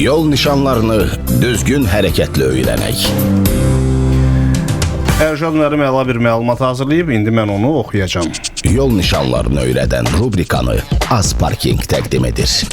Yol nişanlarını düzgün hərəkətlə öyrənək. Ərşad müəllim əla bir məlumat hazırlayıb, indi mən onu oxuyacağam. Yol nişanlarını öyrədən rubrikanı Azparking təqdim edir.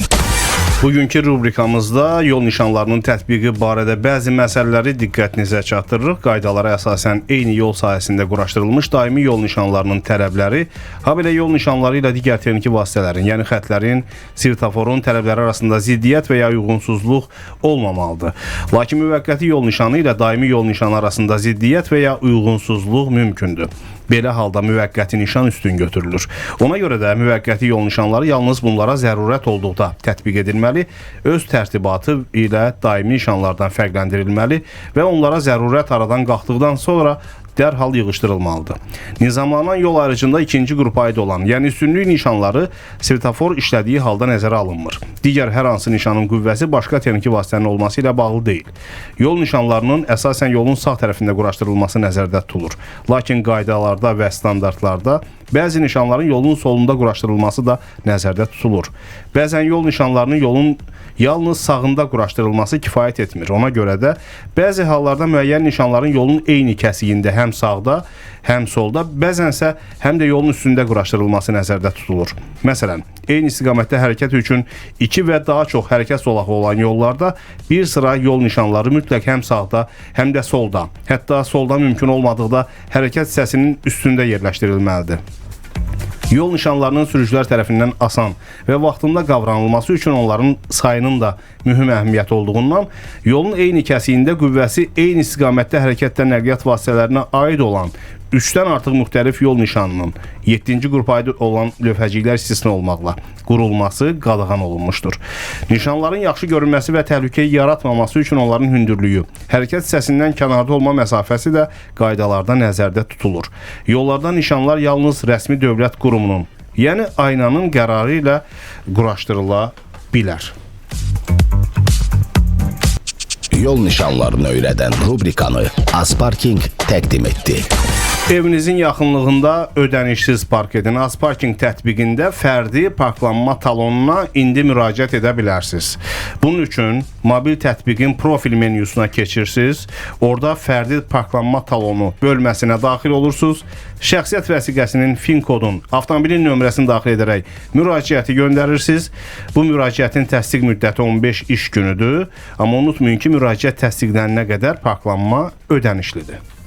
Bugünkü rubrikamızda yol nişanlarının tətbiqi barədə bəzi məsələləri diqqətinizə çatdırırıq. Qaydalara əsasən eyni yol sahəsində quraşdırılmış daimi yol nişanlarının tələbləri, habelə yol nişanları ilə digər texniki vasitələrin, yəni xətlərin, svetoforun tələbləri arasında ziddiyyət və ya uyğunsuzluq olmamalıdır. Lakin müvəqqəti yol nişanı ilə daimi yol nişanı arasında ziddiyyət və ya uyğunsuzluq mümkündür. Belə halda müvəqqəti nişan üstün götürülür. Ona görə də müvəqqəti yol nişanları yalnız bunlara zərurət olduqda tətbiq edilməli, öz tərtibatı ilə daimi nişanlardan fərqləndirilməli və onlara zərurət aradan qalxdıqdan sonra dərhal yığışdırılmalıdır. Nizamlanan yol ayrıcında ikinci qrupa aid olan, yəni üstünlük nişanları svetofor işlədiyi halda nəzərə alınmır. Digər hər hansı nişanın qüvvəsi başqa texniki vasitənin olması ilə bağlı deyil. Yol nişanlarının əsasən yolun sağ tərəfində quraşdırılması nəzərdə tutulur. Lakin qaydalarda və standartlarda bəzi nişanların yolun solunda quraşdırılması da nəzərdə tutulur. Bəzən yol nişanlarının yolun yalnız sağında quraşdırılması kifayət etmir. Ona görə də bəzi hallarda müəyyən nişanların yolun eyni kəsiyində həm sağda, həm solda, bəzənsə həm də yolun üstündə quraşdırılması nəzərdə tutulur. Məsələn, eyni istiqamətdə hərəkət üçün iki və daha çox hərəkət zolağı olan yollarda bir sıra yol nişanları mütləq həm sağda, həm də solda, hətta solda mümkün olmadıqda hərəkət hissəsinin üstündə yerləşdirilməlidir. Yol nişanlarının sürücülər tərəfindən asan və vaxtında qavranılması üçün onların sayının da mühüm əhəmiyyəti olduğundan yolun eyni kəsiyində qüvvəsi eyni istiqamətdə hərəkətdə nəqliyyat vasitələrinə aid olan 3-dən artıq müxtəlif yol nişanının 7-ci qrupa aid olan lövhəciklər istisna olmaqla qurulması qadağan olunmuşdur. Nişanların yaxşı görünməsi və təhlükə yaratmaması üçün onların hündürlüyü, hərəkət hissəsindən kənarda olma məsafəsi də qaydalarda nəzərdə tutulur. Yollarda nişanlar yalnız rəsmi dövlət qurumunun, yəni aynanın qərarı ilə quraşdırıla bilər. Yol nişanlarını öyrədən rubrikanı Azparking təqdim etdi. Evinizin yaxınlığında ödənişsiz park edin. Azparking tətbiqində fərdi parklanma talonuna indi müraciət edə bilərsiniz. Bunun üçün mobil tətbiqin profil menyusuna keçirsiniz. Orada fərdi parklanma talonu bölməsinə daxil olursunuz. Şəxsiyyət vəsiqəsinin FIN kodun, avtomobilin nömrəsini daxil edərək müraciəti göndərirsiniz. Bu müraciətin təsdiq müddəti 15 iş günüdür. Amma unutmayın ki, müraciət təsdiqlənənə qədər parklanma ödənişlidir.